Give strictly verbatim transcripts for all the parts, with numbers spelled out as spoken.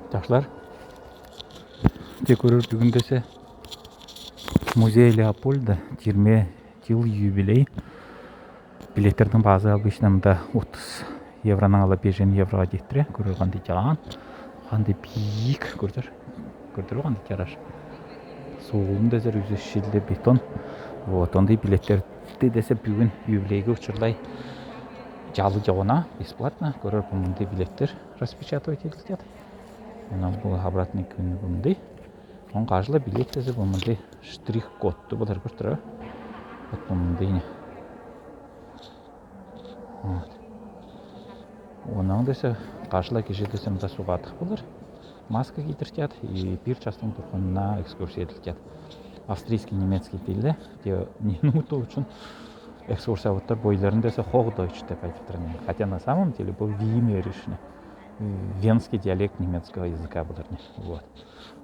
Жакшылар, те көрер, бюгюн десе музей Леопольда жыйырма жыл юбилей. Билеттердиң баазы обычно мында отыз евродан ала бежен еврога чедире. Көрер, кандай жаган, кандай бийик, көрдир. Көрдир, кандай жараш. Соолун дезер, үзешшилде бетон. Вот, ондай билеттерди десе бюгюн юбилейге учурлай жалы жок, бесплатно. Көрер, бу мындай билеттер распечатывать этилтет. Онан бу обратный күүнү бу мындай. Оң кажла билет десе бу мындай штрих-кодтуу болар, көрдир. Вот бу мындай. Вот. Онан десе кажла киже десе мында сугатых болар. Маска кийдиртет, и бир частың турганына экскурсия этилтет. Австрийский, немецкий тилде, те минута учун экскурсоводтар бойларын десе Hochdeutsch деп айтыптыр. Хотя на самом деле бу веймеришни, венский диалект немецкого языка болар. Вот.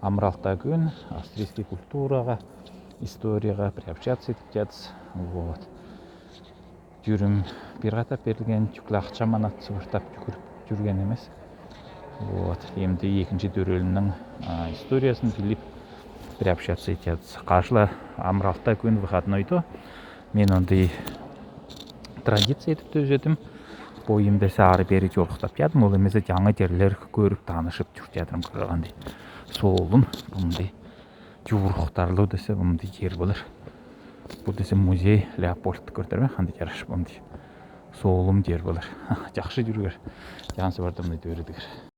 Амыр алта күүн австрийский культурага, историяга приобщаться этип жатсыз. Вот. Юрюм бир катап берилген, чүгле акча манат сыпыртап югүрүп юрген эмес. Вот. Эмди экинчи дөрелиннең, а, историясын билип, приобщаться этип жатсыз. Кажла амыр алта күүн выходнойду мен ондай традиция этип төзедим. Бойым десе ары-бери жорухтап ятам, ол эмесе жана жерлер көрүп, танышып журуп ятырмын, көрер, кандай соолун, мындай жуурухтарлы десе, мындай жер болар. Бу десе музей Леопольд, көрдир бе, кандай жараш, мындай соолун жер болар. Жакшы, жургер. Жансыз барды мындай дөридигер.